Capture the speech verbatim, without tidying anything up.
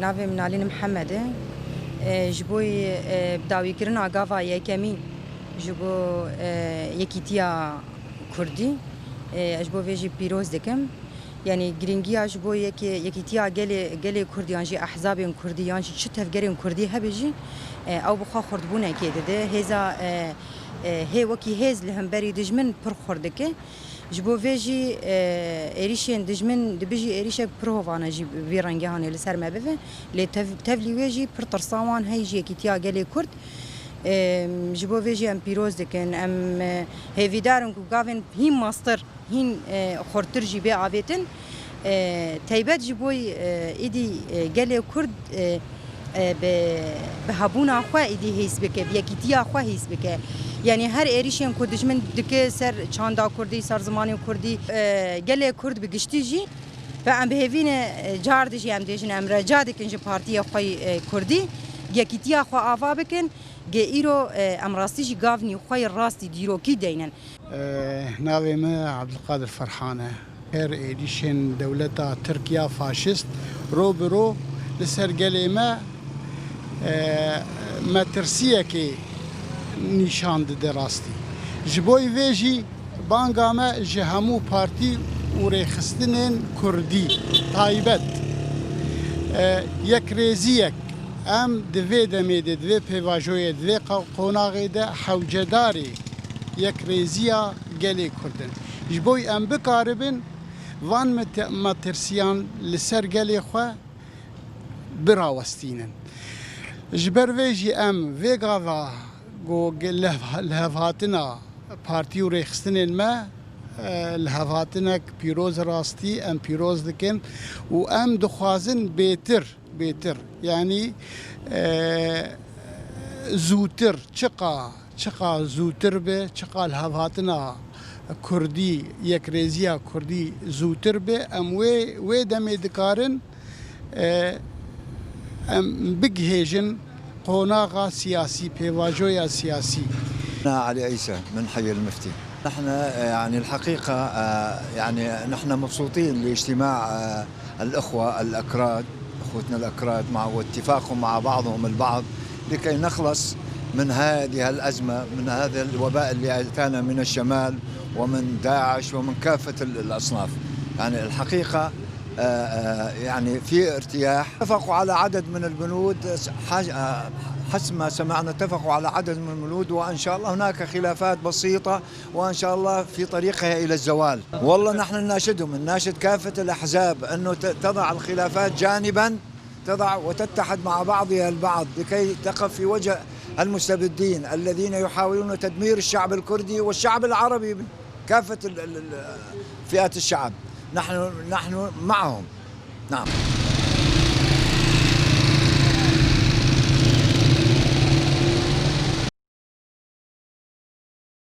Navê min Alîn Mihemed e. E, ji bo, e, bi dawîkirina gava yekemîn ji bo, e, yekîtiya Kurdî, e, ez ji bo vê jî pîroz dikim. Yanî girîngiya ji bo yekê-, yekîtiya gelê, gelê Kurdî yan jî ehzabên Kurdî yan jî çi tevgerên Kurdî hebe jî, e, ew bi xwe xurtbûnekê dide. Hêza, e, e, hê wekî hêz li hemberî dijmin pir xurt dike. Ji bo vê jî, e, êrîşên dijmin dibijî êrîşek pir hovane jî vî rengê hanê li ser me bive. Lê tev-, tevlî wê jî pir tirsa wan heyî ji yekîtiya gelê Kurd. E, ji bo vê jî em pîroz dikin. Em, e, hêvîdar in ku gavên hîn mastir, hîn, e, xurtir jî bê avêtin. E, teybet ji bo, e, êdî, e, gelê Kurd, e, e, bi, bi hebûna xwe êdî hîs bike, bi yekîtiya xwe hîs bike. Yanî her êrîşên ku dijmin dike ser çanda Kurdî, ser zimanê Kurdî, e, gelê Kurd bi giştî jî, ve em bi hêvî ne, e, car dijî em dêjin, em reca dikin ji partiyê xwe yê, e, Kurdî, yekîtiya xwe ava bikin, gê îro, e, em rastî jî gavnî xwe yê rastî dîrokî deynin. E, navê min Abdulkadir Ferhan e. Her êrîşên dewleta Tirk ya faşîst ro bi ro li ser gelê me, e, metirsiyekê nîşan dide rastî. Ji bo vê jî banga me ji hemû partî û rêxistinên Kurdî taybet, e, yekrêziyek em di vê demê de, di vê pêvajoyê, di vê qa-, qonaxê de hewcedarê yekrêziya gelê Kurd in. Ji bo em bikaribin van mete-, metirsiyan li ser gelê xwe birawestînin. Ji ber vê jî em vê gava ku ge-, leh-, lihevhatina partî û rêxistinên me, e, lihevhatinek pîroz rastî em pîroz dikin û em dixwazin bêtir, bêtir, yanî, e, zûtir, çiqa, çiqa zûtir be, çiqa lihevhatina Kurdî, yekrêziya Kurdî zûtir be, em wê, wê demê dikarin, e, em bigihêjin qonaxa siyasî, pêvajoya siyasî. أنا علي عيسى من حي المفتي. نحن، آه، يعني الحقيقة، آه، يعني نحن مبسوطين لاجتماع، آه، الأخوة الأكراد، أخوتنا الأكراد مع، واتفاقهم مع بعضهم البعض لكي نخلص من هذه الأزمة، من هذا الوباء اللي أتانا من الشمال ومن داعش ومن كافة ال-، الأصناف. يعني الحقيقة، آه، آه، يعني في ارتياح. اتفقوا على عدد من البنود، حس-، آه، حسب ما سمعنا اتفقوا على عدد من البنود، وإن شاء الله هناك خلافات بسيطة، وإن شاء الله في طريقها إلى الزوال. والله نحن نناشدهم، نناشد كافة الأحزاب أنه ت-، تضع الخلافات جانبا، تضع وتتحد مع بعضها البعض لكي تقف في وجه المستبدين الذين يحاولون تدمير الشعب الكردي والشعب العربي، كافة ال-، ال-، ال-، فئات الشعب. نحن، نحن معهم. نعم.